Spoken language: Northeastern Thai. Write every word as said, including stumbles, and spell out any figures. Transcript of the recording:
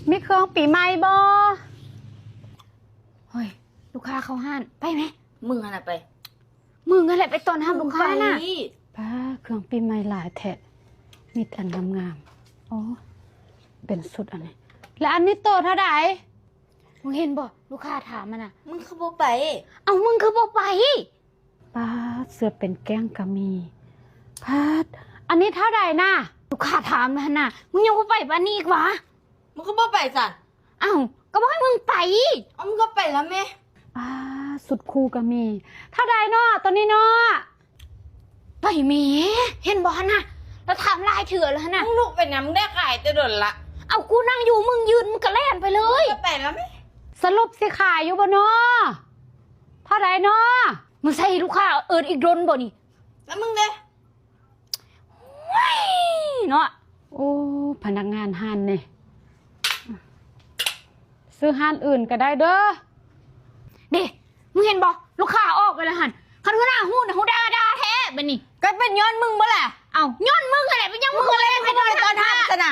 มีเครื่องปีใหม่บ่ เฮ้ย ลูกค้าเข้าห้าน ไปไหม มึงอะนะไป มึงนั่นแหละไปต้อนรับลูกค้าน่ะ มึงไป ป้า เครื่องปีใหม่หลายแท้ มีแต่งามๆ โอ้ เป็นสุดอันนี้ และอันนี้โตเท่าไหร่ มึงเห็นบ่ ลูกค้าถามมันน่ะ มึงคือบ่ไป เอามึงคือบ่ไป ป้า เสื้อเป็นแก้งก็มี ป้า อันนี้เท่าไหร่น่ะ ลูกค้าถามมันน่ะ มึงยังบ่ไปปานนี้อีกวะ มึงคือบ่ไปสั่น เอ้า ก็บอกให้มึงไป เอามึงก็ไปแล้วแม่ อ่า สุดคูลก็มี เท่าใดเนาะ ตัวนี้เนาะ ไปแหม เห็นบ่หั่นน่ะ แล้วถามหลายเทื่อแล้วหั่นน่ะ มึงลุกไปนะมึงได้ขายแต่โดนละ เอากูนั่งอยู่ มึงยืน มึงก็แล่นไปเลย ก็ไปแล้วแม่ สรุปสิขายอยู่บ่เนาะ เท่าใดเนาะ มึงใส่ลูกค้าเอิ้นอีกโดนบ่นี่ แล้วมึงเด้ เฮ้ยเนาะ โอ้ พนักงานห้านนี่ ซื้อห้านอื่นก็ได้เด้อ เด้ มึงเห็นบ่ ลูกค้าออกไปแล้วหั่น คันหัวหน้าฮู้น่ะฮู้ด่าด่าแท้บัดนี้ ก็เป็นย้อนมึงบ่ล่ะ เอ้า ย้อนมึงอะไรเป็นยังมึงอะไร ไปโดนตอนห้ามซะนะ